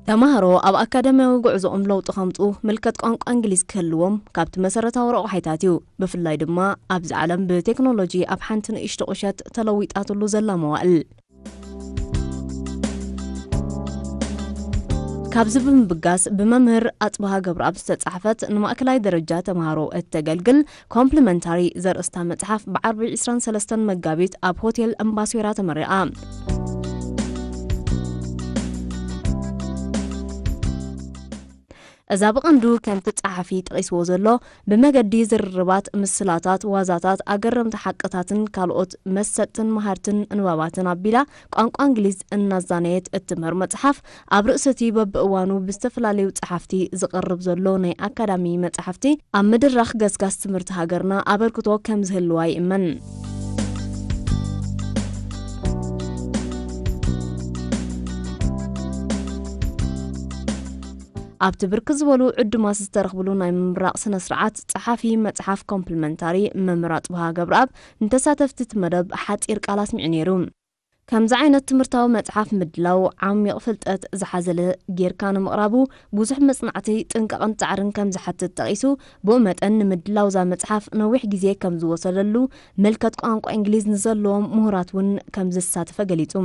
ተማሃሮ ኣብ ኣካዳሚያዊ ጉዕዞኦም ለውጢ ከምጽኡ ምልከት ቋንቋ እንግሊዝ ክህልዎም ካብቲ መሰረታዊ ረቑሓይታት እዩ። ብፍላይ ድማ ኣብዚ ዓለም ብቴክኖሎጂ ኣብ ሓንቲ ንእሽቶ ቁሸት ተለዊጣትሉ ዘላ መዋእል። ካብዚ ብምብጋስ ብመምህር ኣጽብሃ ገብረኣብ ዝተጻሕፈት ንማእከላይ ደረጃ ተምሃሮ እተገልግል ኮምፕሊመንታሪ ዘርእስታ መጽሓፍ ብዓርቢ ዕስራን ሰለስተን መጋቢት ኣብ ሆቴል እምባስዌራ ተመሪቓ። እዛ ብቐንዱ ከምቲ ጸሓፊ ጠቒስዎ ዘሎ ብመገዲ ዝርርባት፣ ምስላታት፣ ዋዛታት፣ ኣገረምቲ ሓቅታትን ካልኦት መሰጥትን መሃርትን ንባባትን ኣቢላ ቋንቋ እንግሊዝ እናዛነየት እትምህር መጽሓፍ ኣብ ርእሲ እቲ በብእዋኑ ብዝተፈላለዩ ጸሓፍቲ ዝቐርብ ዘሎ ናይ ኣካዳሚ መጻሕፍቲ ኣብ ምድራኽ ገስጋስ ትምህርቲ ሃገርና ኣበርክቶ ከም ዝህልዋ ይእመን። ኣብቲ ብርክት ዝበሉ ዕዱማት ዝተረኽብሉ ናይ ምምራቕ ስነ ስርዓት ጸሓፊ መጽሓፍ ኮምፕሊመንታሪ መምህር ኣጽብሃ ገብረኣብ ንተሳተፍቲ እቲ መደብ ሓጺር ቃል ኣስሚዑ ነይሩ። ከምዚ ዓይነት ትምህርታዊ መጽሓፍ ምድላው ዓሚቕ ፍልጠት ዝሓዘለ ጌርካ ንምቕራቡ ብዙሕ መጽናዕቲ፣ ጥንቃቕን ጻዕርን ከም ዝሓትት ጠቒሱ፣ ብኡ መጠን ንምድላው እዛ መጽሓፍ ነዊሕ ግዜ ከም ዝወሰደሉ፣ ምልከት ቋንቋ እንግሊዝ ንዘለዎም ምሁራት እውን ከም ዘሳተፈ ገሊጹ።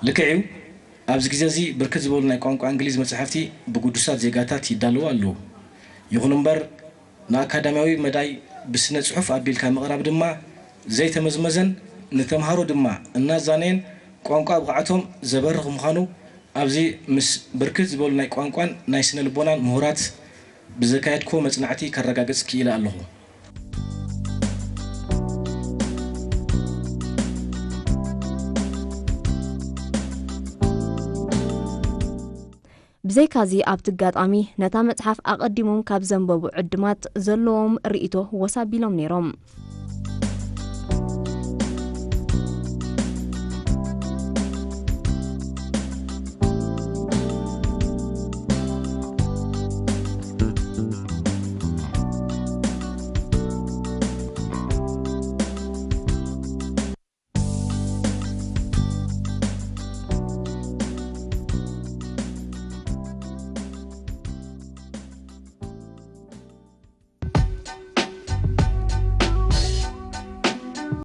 ልክዕ እዩ። ኣብዚ ግዜ እዚ ብርክት ዝበሉ ናይ ቋንቋ እንግሊዝ መጻሕፍቲ ብግዱሳት ዜጋታት ይዳለዉ ኣለዉ። ይኹን እምበር ንኣካዳሚያዊ መዳይ ብስነ ጽሑፍ ኣቢልካ ምቕራብ ድማ ዘይተመዝመዘን ንተምሃሮ ድማ እናዛነየን ቋንቋ ብቕዓቶም ዘበርኽ ምዃኑ ኣብዚ ምስ ብርክት ዝበሉ ናይ ቋንቋን ናይ ስነ ልቦናን ምሁራት ብዘካየድክዎ መጽናዕቲ ከረጋግጽ ክኢለ ኣለኹ። ብዘይካዚ ኣብቲ ኣጋጣሚ ነታ መጽሓፍ ኣቐዲሞም ካብ ዘንበቡ ዕድማት ዘለዎም ርእይቶ ወስ ኣቢሎም ነይሮም።